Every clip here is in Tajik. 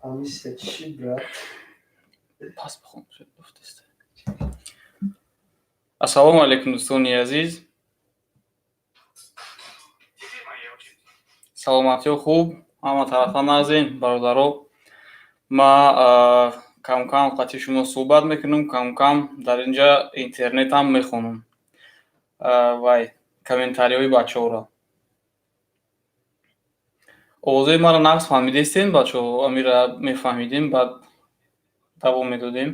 Амнистия чӣ, брат? Пас бихон. Ассалому алайкум, дӯстони азиз. Саломатиҳо хуб, ҳама тарафа назин, бародаро. Ма камкам қатъи шумо суҳбат мекунам, камкам дар инҷа интернетам мехонам. Вай комментариҳои бачаҳоро. Овозои маро нағз фаҳмидестем, бачаҳо? Амира мефаҳмидем, баъд давом медодем.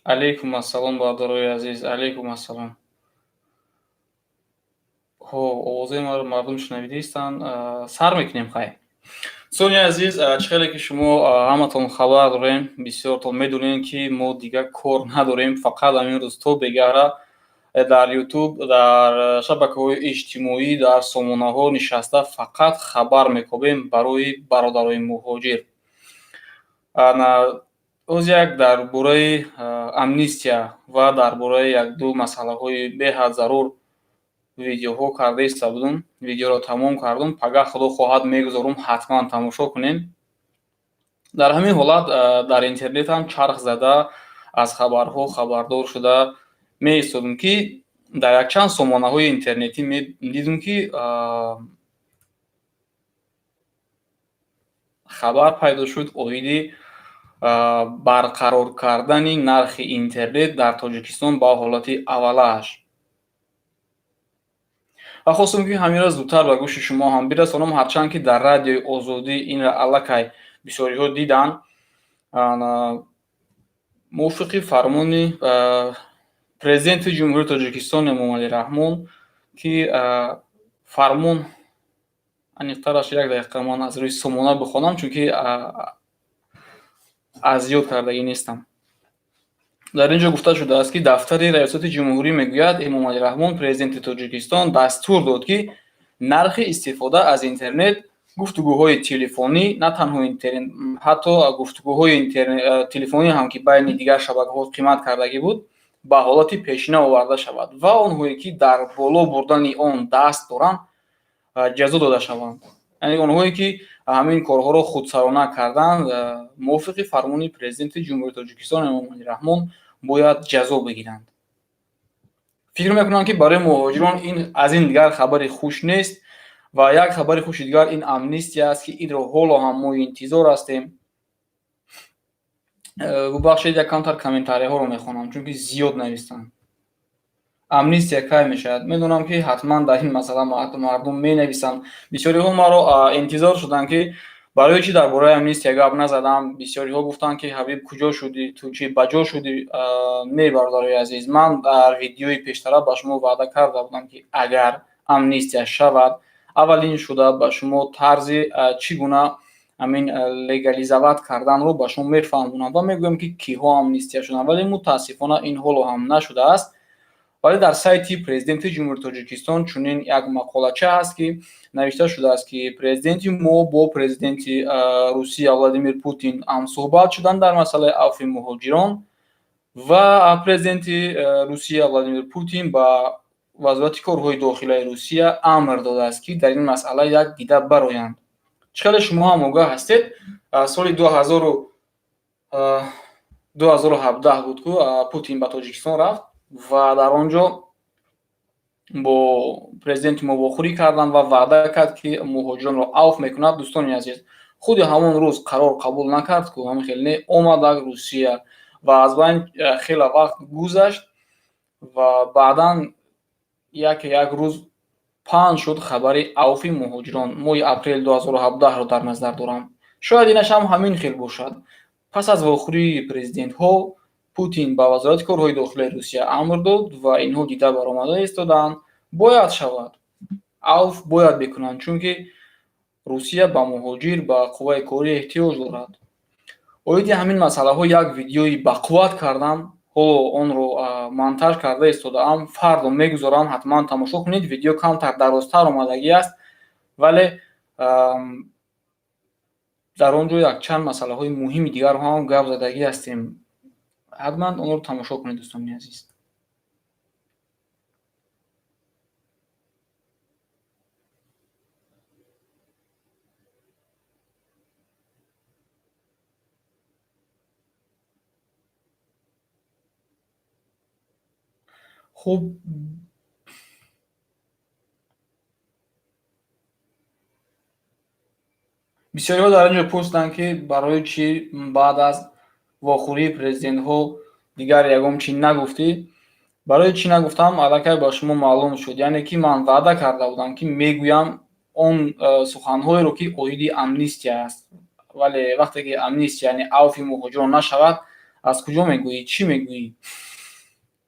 Алайкум ассалом, бародарои азиз, алайкум ассалом. Ҳо, овозои маро мардум шунавидаистанд. Сар мекунем, хай. Дӯстони азиз, чӣ хеле ки шумо ҳаматон хабар дорем, бисёртон медонем, ки мо дигар кор надорем, фақат ҳамин рӯз то бегаҳра дар ютуб, дар шабакаҳои иҷтимоӣ, дар сомонаҳо нишаста фақат хабар мекобем барои бародарои муҳоҷир. Оз як дар бораи амнистия ва дар бораи якду масъалаҳои беҳад зарур видеоҳо карда истода будум. Видеоро тамом кардум, пагаҳ худо хоҳад мегузорум, ҳатман тамошо кунем. Дар ҳамин ҳолат дар интернетам чарх зада аз хабарҳо хабардор шуда меистодум, ки дар якчанд сомонаҳои интернетӣ медидум, ки хабар пайдо шуд оиди барқарор кардани нархи интернет дар Тоҷикистон ба ҳолати аввалааш. Ва хостум, ки ҳаминро зудтар ба гӯши шумо ҳам бирасонам, ҳарчанд ки дар радиои Озодӣ инро аллакай бисёриҳо диданд. Мувофиқи фармони президенти Ҷумҳурии Тоҷикистон Эмомалӣ Раҳмон, ки фармон аниқтараш, як дақиқа, ман аз рӯи сомона бихонам, чунки аз ёд кардагӣ нестам. Дар ин ҷо гуфта шудааст, ки дафтари раёсати ҷумҳурӣ мегӯяд: Эмомалӣ Раҳмон, президенти Тоҷикистон, дастур дод, ки нархи истифода аз интернет, гуфтугӯҳои телефонӣ, на танҳо интернет, ҳатто гуфтугӯҳои телефонӣ ҳам, ки байни дигар шабакаҳо қимат кардагӣ буд, ба ҳолати пешина оварда шавад ва онҳое ки дар боло бурдани он даст доранд, ҷазо дода шаванд. Яъне онҳое ки ҳамин корҳоро худсарона карданд, мувофиқи фармони президенти Ҷумҳурии Тоҷикистон Эмомалӣ Раҳмон бояд ҷазо бигиранд. Фикр мекунам, ки барои муҳоҷирон ин аз ин дигар хабари хуш нест. Ва як хабари хуши дигар ин амнистия аст, ки инро ҳоло ҳам мо интизор ҳастем. Бубахшед, як камтар комментариҳоро мехонам, чунки зиёд навистанд. Амнистия кай мешавад? Медонам, ки ҳатман дар ин масъала мардум менависанд. Бисёриҳо маро интизор шуданд, ки барои чӣ дар бораи амнистия гап назадам. Бисёриҳо гуфтанд, ки Ҳабиб, куҷо шудӣ, ту чӣ ба ҷо шудӣ? Не, бародарои азиз, ман дар видеои пештара ба шумо ваъда карда будам, ки агар амнистия шавад, аввалин шуда ба шумо тарзи чӣ гуна ҳамин легализовать карданро ба шумо мефаҳмонам ва мегӯям, ки киҳо амнистия шуданд. Вале мутаассифона ин ҳоло ҳам нашудааст. Вале дар сайти президенти Ҷумҳурии Тоҷикистон чунин як мақолача ҳаст, ки навишта шудааст, ки президенти мо бо президенти Русия Владимир Путин ҳамсӯҳбат шуданд дар масъалаи авфи муҳоҷирон ва президенти Русия Владимир Путин ба вазорати корҳои дохилаи Русия амр додааст, ки дар ин масъала як дида бароянд. Чӣ хеле шумо ҳам огаҳ ҳастед, соли 2017 буд, ку Путин ба Тоҷикистон рафт ва дар он ҷо бо президенти мо вохӯрӣ карданд ва ваъда кард, ки муҳоҷиронро авф мекунад. Дӯстони азиз, худи ҳамон рӯз қарор қабул накард ку, ҳамин хел не, омадак Русия ва аз байн хеле вақт гузашт ва баъдан яке як рӯз паҳн шуд хабари авфи муҳоҷирон. Моҳи апрели 2017-ро дар назар дорам. Шояд инаш ҳам ҳамин хел бошад. Пас аз вохӯрии президентҳо Путин ба вазорати корҳои дохилаи Русия амр дод ва инҳо дида баромада истодаанд. Бояд шавад, авф бояд бикунанд, чунки Русия ба муҳоҷир, ба қувваи корӣ эҳтиёҷ дорад. Оиди ҳамин масъалаҳо як видеои бақувват кардам, ҳоло онро монтаж карда истодаам, фардо мегузорам, ҳатман тамошо кунед. Видео камтар дарозтар омадагӣ аст, вале дар он ҷо якчанд масъалаҳои муҳими дигарро ҳам гап задагӣ ҳастем. Ҳатман онро тамошо кунед, дӯстони азиз. Хуб, бисёриҳо дар ин ҷо пурсиданд, ки барои чӣ баъд аз вохӯрии президентҳо дигар ягон чӣ нагуфтӣ. Барои чӣ нагуфтам, аллакай ба шумо маълум шуд. Яъне ки ман ваъда карда будам, ки мегӯям он суханҳоеро, ки оиди амнистия аст. Вале вақте ки амнистия, яъне авфи муҳоҷирон нашавад, аз куҷо мегӯӣ, чӣ мегӯӣ?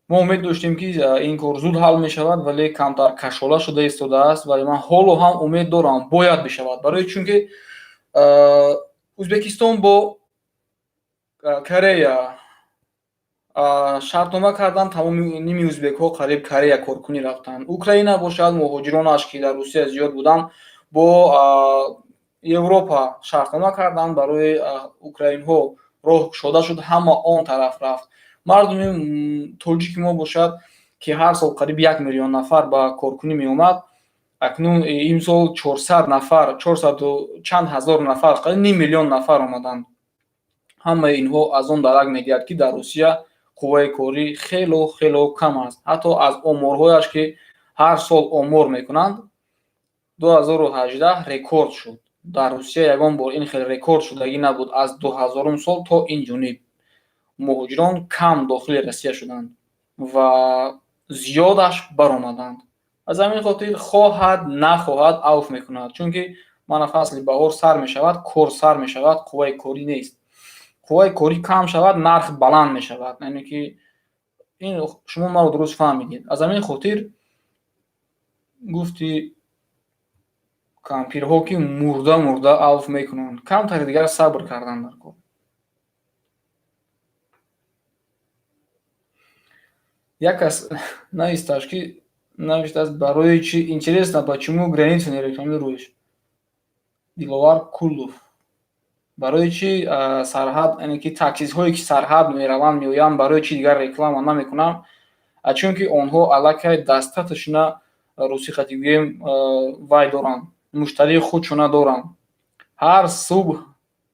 Мо умед доштем, ки ин кор зуд ҳал мешавад, вале камтар кашола шуда истодааст. Вале ман ҳоло ҳам умед дорам, бояд бишавад. Барои чунки Ӯзбекистон бо Корея шартнома кардан, тамоми ними ӯзбекҳо қариб Корея коркунӣ рафтанд. Украина бошад, муҳоҷиронаш, ки дар Русия зиёд буданд, бо Европа шартнома карданд, барои украинҳо роҳ кушода шуд, ҳама он тараф рафт. Мардуми тоҷики мо бошад, ки ҳар сол қариб 1 миллион нафар ба коркунӣ меомад, акнун имсол 400 нафар, чорсаду чанд ҳазор нафар, қариб ним миллион нафар омаданд. Ҳамаи инҳо аз он дарак медиҳад, ки дар Русия қувваи корӣ хело хело кам аст. Ҳатто аз оморҳояш, ки ҳар сол омор мекунанд, 2018 рекорд шуд. Дар Русия ягон бор ин хел рекорд шудагӣ набуд. Аз 2000-ум сол то ин ҷониб муҳоҷирон кам дохили Россия шуданд ва зиёдаш баромаданд. Аз ҳамин хотир, хоҳад нахоҳад, авф мекунад, чунки мана фасли баҳор сар мешавад, кор сар мешавад, қувваи корӣ нест. Қувваи корӣ кам шавад, нарх баланд мешавад. Яъне ки ин шумо маро дуруст фаҳмидед. Аз ҳамин хотир гуфти кампирҳо, ки мурда мурда авф мекунанд, камтари дигар сабр кардан дар кор. Як кас навистааст, ки навиштааст: «Барои чи, интересно, почему границу не рекламируешь?» Диловар Куллов. Барои чи сарҳад, яъне ки таксистҳое, ки сарҳад мераванд, меоянд, барои чи дигар реклама намекунам? Чунки онҳо аллакай дастаташона, русӣ қати гӯем, вай доранд, муштарии худшона доранд. Ҳар субҳ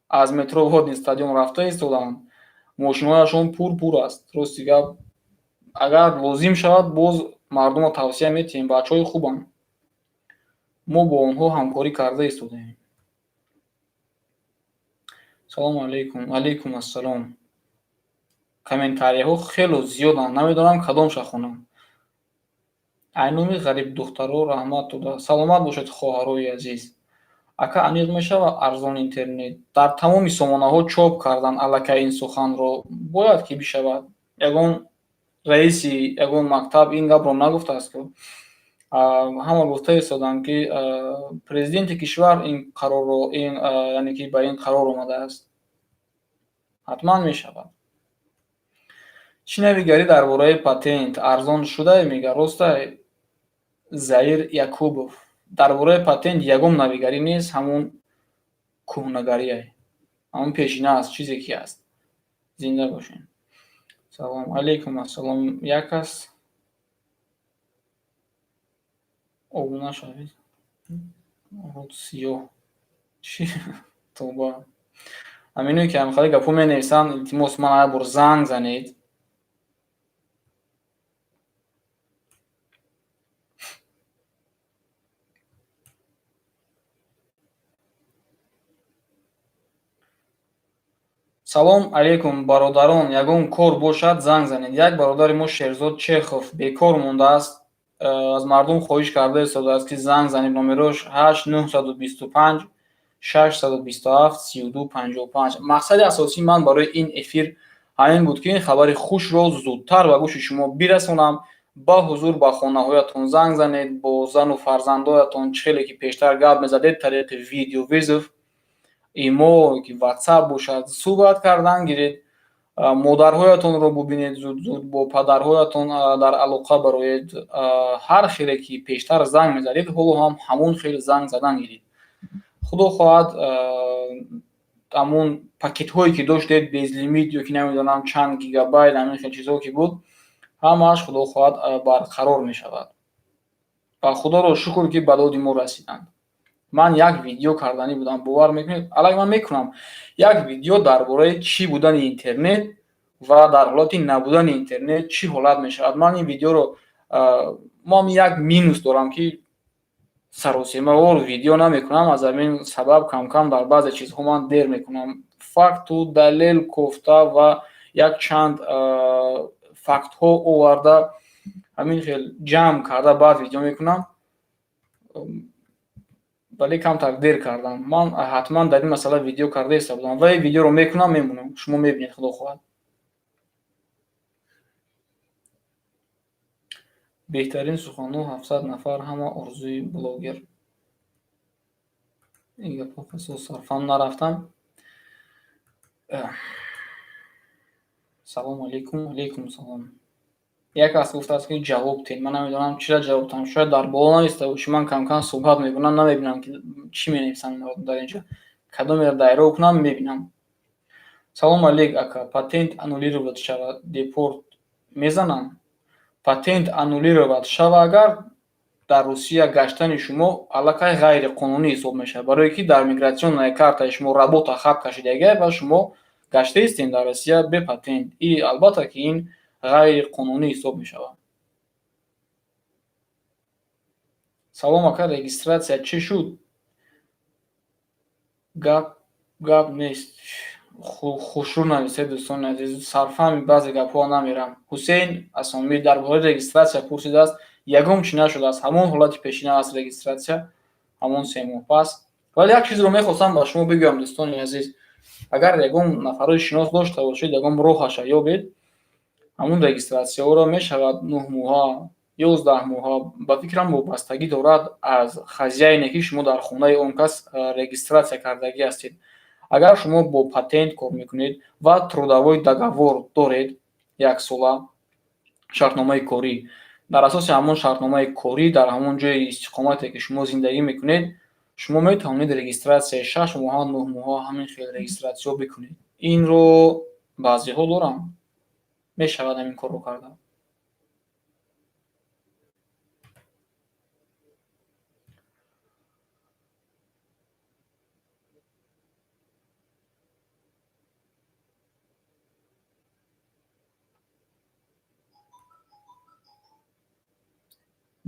аз метро Водный стадион рафта истодаанд, мошинҳояшон пур-пур аст. Рости гап, агар лозим шавад, боз мардумро тавсия метиҳем. Бачаҳои хубанд, мо бо онҳо ҳамкорӣ карда истодаем. Салому алайкум. Алайкум ассалом. Комментарияҳо хело зиёданд, намедонам, кадомша хонам. Айнуми ғарибдухтаро раҳмат дода. Саломат бошед, хоҳарои азиз. Ака, аниқ мешавад арзон интернет? Дар тамоми сомонаҳо чоп кардан аллакай ин суханро, бояд ки бишавад. Ягон раиси ягон мактаб ин гапро нагуфтааст, ки ҳама гуфта истоданд, ки президенти кишвар ин қарорро, ин яъне ки ба ин қарор омадааст. Ҳатман мешавад. Чӣ навигарӣ дар бораи патент? Арзон шудае, мега, ростай? Заир Якубов. Дар бораи патент ягон навигарӣ нест, ҳамун кӯҳнагарие, ҳамун пешина аст, чизе ки аст. Зинда бошед. Салом алейкум. Ассалом. Як кас обуна шавед. Сиёҳ чи? Тоба. Ҳаминое, ки ҳамхеле гапҳо менависанд, илтимос, ман як бор занг занед. Салом алейкум, бародарон, ягон кор бошад, занг занед. Як бародари мо, Шерзод Чехов, бекор мондааст, аз мардум хоҳиш карда истодааст, ки занг занед. Номерош 8 925 627 32 55. Мақсади асосии ман барои ин эфир ҳамин буд, ки ин хабари хушро зудтар ба гӯши шумо бирасонам. Ба ҳузур ба хонаҳоятон занг занед, бо зану фарзандоятон чӣ хеле ки пештар гап мезадед, тариқи видеовызов, имо ки Ватсап бошад, суҳбат кардан гиред. Модарҳоятонро бубинед, зуд зуд бо падарҳоятон дар алоқа бароед. Ҳар хеле ки пештар занг мезадед, ҳоло ҳам ҳамон хел занг задан гиред. Худо хоҳад, ҳамон пакетҳое, ки доштед, безлимит ё ки намедонам чанд гигабайт, ҳамин хел чизҳо ки буд, ҳамааш, худо хоҳад, барқарор мешавад. Ва худоро шукр, ки ба доди мо расиданд. Ман як видео карданӣ будам, бовар мекунед, аллак ман мекунам як видео дар бораи чӣ будани интернет ва дар ҳолати набудани интернет чӣ ҳолат мешавад. Ман ин видеоро Мо як минус дорам, ки саросемавор видео намекунам. Аз ҳамин сабаб камкам дар баъзе чизҳо ман дер мекунам. Факту далел кофта ва якчанд фактҳо оварда, ҳамин хел ҷамъ карда, баъд видео мекунам, вале камтар дер кардам. Ман ҳатман дар ин масъала видео карда иста будам ва ин видеоро мекунам, мемонам, шумо мебинед, худо хоҳад. Беҳтарин суханҳо, 700 нафар, ҳама орзуи блогер. Ин гапҳо қисо сарфам нарафтам. Салому алейкум. Алейкум салом. Як кас гуфтааст, ки ҷавоб тед. Ман намедонам, чира ҷавоб там. Шояд дар боло нависта боши. Ман камкам суҳбат мекунам, намебинам, ки чӣ менависанд дар инҷо. Кадомеро дайро кунам, мебинам. Салому алейк, ака. Патент аннулировать шавад, депорт мезанам? Патент аннулировать шава агар, дар Русия гаштани шумо аллакай ғайриқонунӣ ҳисоб мешавад, барое ки дар миграционная картаи шумо работа хат кашидагиа ва шумо гаштаистем дар Россия бе патент, и албатта ки ин ғайриқонунӣ ҳисоб мешавад. Салом, ака, регистрация чӣ шуд? Гап нест. Хушрӯ нависед, дӯстони азиз, сарфаҳми баъзе гапҳо намерам. Ҳусейн Асомӣ дар бораи регистрация пурсидааст. Ягон чӣ нашудааст, ҳамон ҳолати пешина аст регистрация, ҳамон 3 моҳ пас. Вале як чизро мехостам ба шумо бигӯям, дӯстони азиз: агар ягон нафарои шинос дошта бошед, ягон роҳаша ёбед, ҳамон регистрацияҳоро мешавад 9 моҳа, 11 моҳа. Ба фикрам, вобастагӣ дорад аз хозяине, ки шумо дар хонаи он кас регистрация кардагӣ ҳастед. Агар шумо бо патент кор мекунед ва трудовой договор доред, яксола шартномаи корӣ, дар асоси ҳамон шартномаи корӣ дар ҳамон ҷои истиқомате, ки шумо зиндагӣ мекунед, шумо метавонед регистрацияи 6 моҳа, 9 моҳа, ҳамин хел регистрация бикунед. Инро баъзеҳо доранд, мешавад ҳамин корро карда.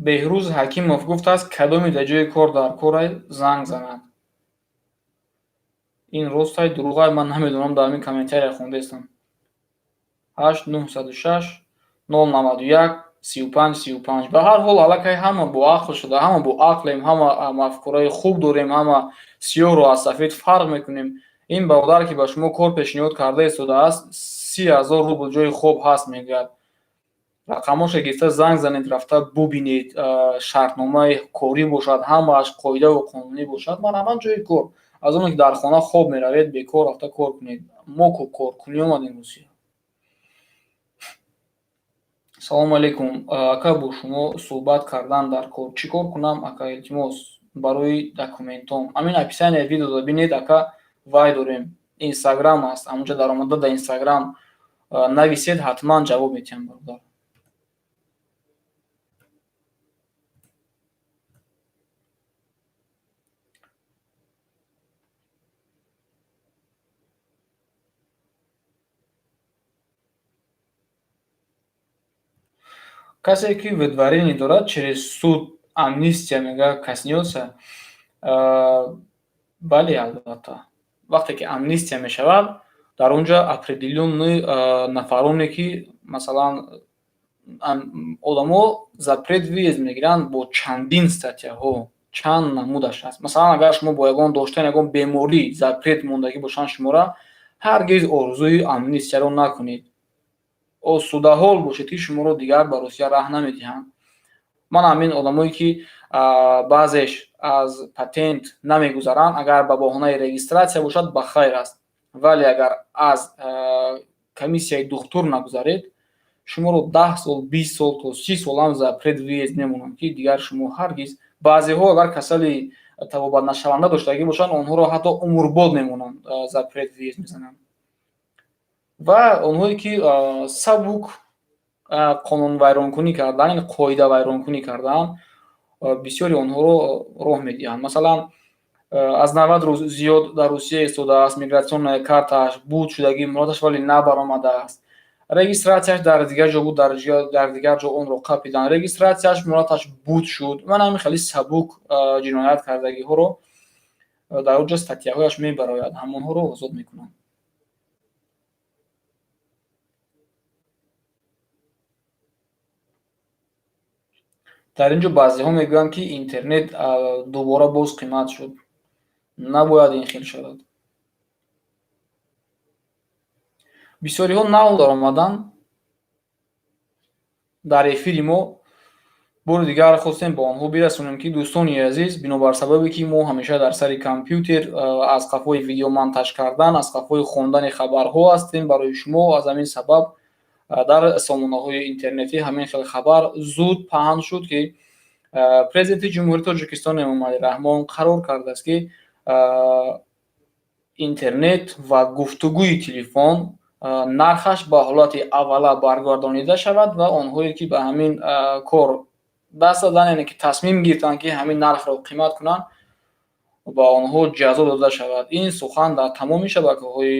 Беҳрӯз Ҳакимов гуфтааст, кадоме дар ҷои кор дар корай, занг занад. Ин ростай, дурӯғай, ман намедонам, дар ҳамин комментария хондаистам. 8 906 091 35 35. Ба ҳар ҳол, аллакай ҳама боақл шуда, ҳама боақлем, ҳама мафкураи хуб дорем, ҳама сиёҳро аз сафед фарқ мекунем. Ин бародар, ки ба шумо кор пешниҳод карда истодааст, 30 000 рубл ҷои хоб ҳаст мегӯяд. Рақамҳоша гирифта занг занед, рафта бубинед, шартномаи корӣ бошад, ҳамааш қоидаву қонунӣ бошад, марҳамат, ҷои кор. Аз оне ки дар хона хоб меравед, бекор, рафта кор кунед. Мо ку коркунӣ омадем Русия. Салому алейкум, ака, бо шумо суҳбат кардан дар кор, чӣ кор кунам, ака, илтимос, барои документом? Ҳамин описание видео бинед, ака, вай дорем, Инстаграм аст, ҳамонҷа даромада, дар Инстаграм нависед, ҳатман ҷавоб медиҳам, бародар. Касе ки выдворение дорад, через суд амнистия мегӯяд, коснётся? Бале, албатта. Вақте ки амнистия мешавад, дар он ҷо определённый нафароне, ки масалан одамо запрет въезд мегиранд бо чандин статьяҳо, чанд намудаш аст. Масалан, агар шумо бо ягон доштани ягон беморӣ запрет мондагӣ бошанд шуморо, ҳаргиз орзуи амнистияро накунед. Осудаҳол бошед, ки шуморо дигар ба Русия раҳ намедиҳанд. Ман ҳамин одамое, ки баъзеш аз патент намегузаранд, агар ба баҳонаи регистрация бошад, ба хайр аст, вале агар аз комиссияи духтур нагузаред, шуморо 10 сол, 20 сол то 30 солам запрет въезд мемонанд, ки дигар шумо ҳаргиз. Баъзеҳо агар касали табобатнашаванда доштагӣ бошанд, онҳоро ҳатто умрбод мемонанд, запрет въезд мезананд. Ва онҳое ки сабук қонунвайронкунӣ кардаанд, яъне қоидавайронкунӣ кардаанд, бисёри онҳоро роҳ медиҳанд. Масалан, аз 90 рӯз зиёд дар Русия истодааст, миграционная картааш буд шудагӣ муҳлаташ, вале набаромадааст. Регистрация ш дар дигар ҷо буд, дар дигар ҷо онро қапидан, регистрация ш муҳлаташ буд шуд. Ман ҳамин хеле сабук ҷиноят кардагиҳоро дар он ҷо статья ҳояш мебарояд, ҳамонҳоро озод мекунанд. Дар ин ҷо баъзеҳо мегӯянд, ки интернет дубора боз қимат шуд, набояд ин хел шавад. Бисёриҳо нав даромаданд дар эфири мо. Бори дигар хостем ба онҳо бирасонем, ки, дӯстони азиз, бинобар сабабе ки мо ҳамеша дар сари компютер, аз қафои видеомонтаж кардан, аз қафои хондани хабарҳо ҳастем барои шумо, аз ҳамин сабаб дар сомонаҳои интернетӣ ҳамин хел хабар зуд паҳн шуд, ки Президенти Ҷумҳурии Тоҷикистон Эмомалӣ Раҳмон қарор кардааст, ки интернет ва гуфтугӯи телефон нархаш ба ҳолати аввала баргардонида шавад ва онҳое ки ба ҳамин кор даст задан, яъне ки тасмим гирифтанд, ки ҳамин нархро қимат кунанд, ба онҳо ҷазо дода шавад. Ин сухан дар тамоми шабакаҳои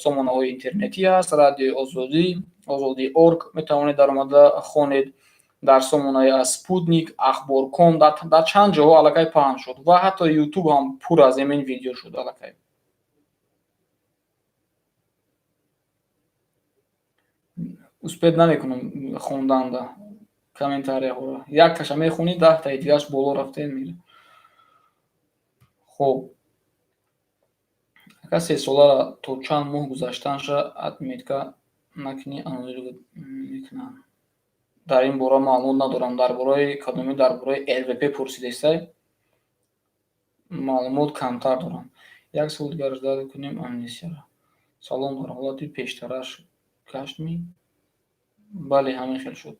сомонаҳои интернетӣ ҳаст, Радиои Озодӣ, Озодӣ орг метавонед даромада хонед, дар сомонаи Спутник, Ахборком, дар чанд ҷоҳо аллакай паҳн шуд ва ҳатто Ютуб ҳам пур аз ҳамин видео шуд аллакай. Успеть намекунам хонданда комментария ҳоро, якташа мехонӣ, 10таи дигараш боло рафта мера. Хуб, ака, 3 солара то чанд моҳ гузаштанша отметка накунӣ, аннулировать мекунанд. Дар ин бора маълумот надорам. Дар бораи кадоми, дар бораи РВП пурсидестай, маълумот камтар дорам. Як сол дигар ждать кунем амнистияро. Салом, дар ҳолати пештараш гаштмӣ? Бале, ҳамин хел шуд.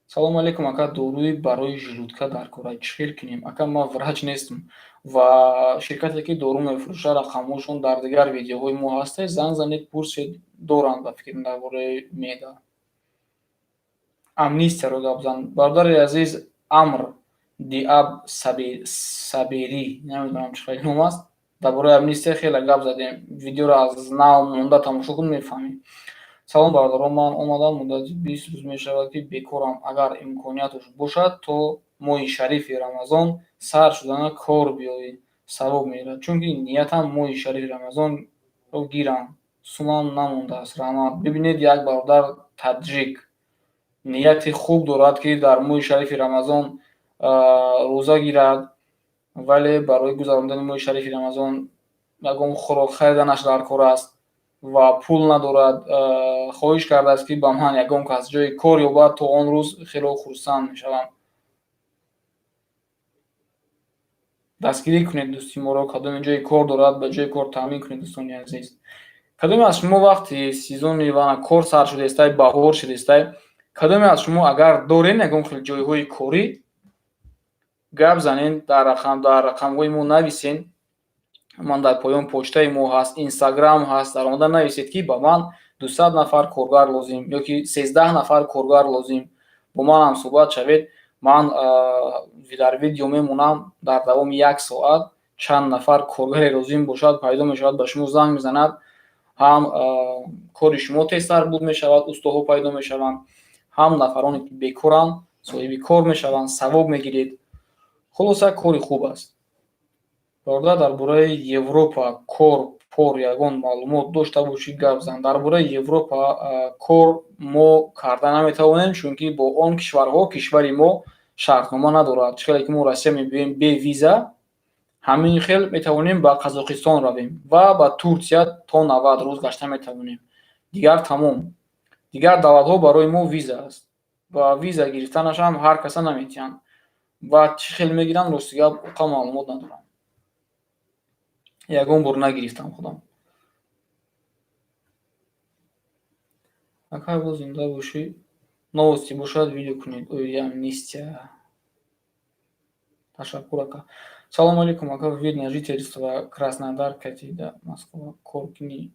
Салому алейкум, ака, доруи барои желудка дар кора, чӣ хел кунем? Ака, ман врач нестам ва ширкате ки дору мефурӯшад, рақамҳошон дар дигар видеоҳои мо ҳастед, занг занед, пурсед, доранд ба фикрам дар бораи меъда. Амнистияро гап зан, бародари азиз. Амр Диаб Саберӣ, намедонам чӣ хел ном аст. Дар бораи амнистия хеле гап задем, видеоро аз нав монда тамошо кун, мефаҳмӣ. Салом, бародарон, ман омадам, муддати 20 рӯз мешавад, ки бекорам. Агар имконияташ бошад, то моҳи шарифи Рамазон сар шудана кор биёӣ, савоб мерад, чунки ниятам моҳи шарифи Рамазонро гирам, сумам намондааст, раҳмат. Бибинед, як бародар таҷик нияти хуб дорад, ки дар моҳи шарифи Рамазон рӯза гирад, вале барои гузарондани моҳи шарифи Рамазон ягон хӯрок хариданаш дар кор аст ва пул надорад. Хоҳиш кардааст, ки ба ман ягон кас ҷои кор ёбад, то он рӯз хело хурсанд мешавам. Дастгирӣ кунед дӯсти моро, кадоме ҷои кор дорад, ба ҷои кор таъмин кунед. Дӯстони азиз, кадоме аз шумо вақти сезони вана кор сар шудаистай, баҳор шудаистай, кадоме аз шумо агар дорен ягон хел ҷойҳои корӣ, гап занен, дар рақамҳои мо нависен. Ман дар поён почтаи мо ҳаст, Инстаграм ҳаст, дар омода нависед, ки ба ман 200 нафар коргар лозим ё ки 13 нафар коргар лозим, бо ман ҳам суҳбат шавед. Ман дар видео мемонам, дар давоми як соат чанд нафар коргаре лозим бошад, пайдо мешавад, ба шумо занг мезанад. Ҳам кори шумо тезтар буд мешавад, устоҳо пайдо мешаванд, ҳам нафароне ки бекоранд, соҳиби кор мешаванд, савоб мегиред. Хулоса, кори хуб аст. Бародар, дар бораи Европа кор пор ягон маълумот дошта бошӣ, гап зан. Дар бораи Европа кор мо карда наметавонем, чунки бо он кишварҳо кишвари мо шартнома надорад. Чӣ хеле ки мо Россия мебиёем бе виза, ҳамин хел метавонем ба Қазоқистон равем ва ба Турсия то 90 рӯз гашта метавонем. Дигар тамом, дигар давлатҳо барои мо виза аст ва виза гирифтанашам ҳар каса наметиҳанд ва чӣ хел мегиранд, рости гап, уқа маълумот надорам, ягон бор нагирифтам худам. Ака, боз зинда бошӣ, новости бошад, видео кунед оиди амнистия. Ташаккур, ака. Салому алейкум, ака, вид на жительство Краснодар катида Москва кор кунӣ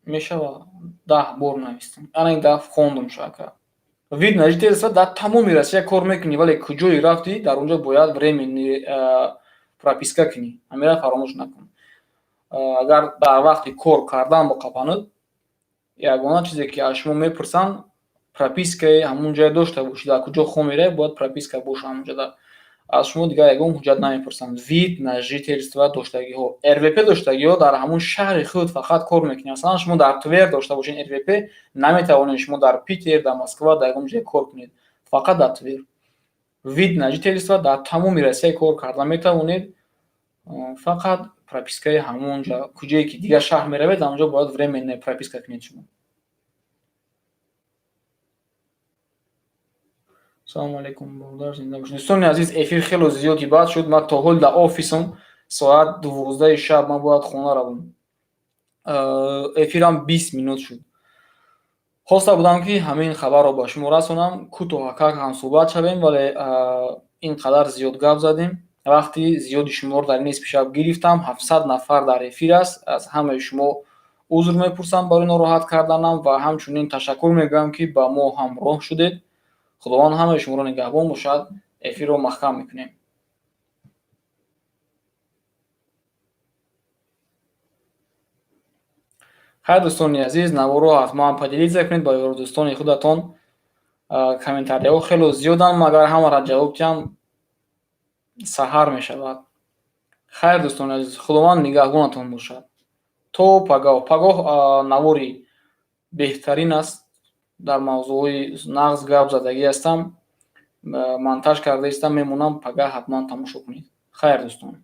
мешава? 10 бор навистам, ана ин даф хондумша, ака. Вид на жительство дар тамоми Россия кор мекунӣ, вале куҷое рафтӣ, дар он ҷо бояд временный прописка кунӣ, ҳамира фаромӯш накун. Агар дар вақти кор кардан бо қапануд. Ягона чизе, ки аз шумо мепурсанд, пропискаи ҳамун ҷое дошта бошед. Дар куҷо хо меравед, бояд прописка боша ҳамунҷода. Аз шумо дигар ягон ҳуҷҷат намепурсанд. Вид на жительство доштагиҳо, РВП доштагиҳо дар ҳамун шаҳри худ фақат кор мекунед. Масалан, шумо дар Твер дошта бошед РВП, наметавонед шумо дар Питер, дар Москва, дар ягон ҷое кор кунед, фақат дар Твер. Вид на жительство дар тамоми Россия кор карда метавонед, фақат пропискаи ҳамон ҷа. Куҷое ки дигар шаҳр меравед, ҳамонҷо бояд временная прописка кунед шумо. Салому алейкум, бародар, зинда бошед. Дӯстони азиз, эфир хело зиёди бад шуд. Ман то ҳол дар офисам, соат 12-и шаб, ман бояд хона равам. Эфирам 20 минут шуд. Хоста будам, ки ҳамин хабарро ба шумо расонам, кӯтоҳакак ҳамсӯҳбат шавем, вале ин қадар зиёд гап задем. Вақти зиёди шуморо дар нисфи шаб гирифтам. 700 нафар дар эфир аст. Аз ҳамаи шумо узр мепурсам барои нороҳат карданам ва ҳамчунин ташаккур мегӯям, ки ба мо ҳамроҳ шудед. Худованд ҳамаи шуморо нигаҳбон бошад. Эфирро маҳкам мекунем. Хайр, дӯстони азиз, наворо ҳатман поделиться кунед ба ёру дӯстони худатон. Комментарияҳо хело зиёданд, магар ҳамаро ҷавоб диҳам, саҳар мешавад. Хайр, дӯстони азиз, Худованд нигаҳбонатон бошад то пагоҳ. Пагоҳ навори беҳтарин аст, дар мавзӯъҳои нағз гап задагӣ ҳастам, монтаж карда истам, мемонам. Пагаҳ ҳатман тамошо кунед. Хайр, дӯстон.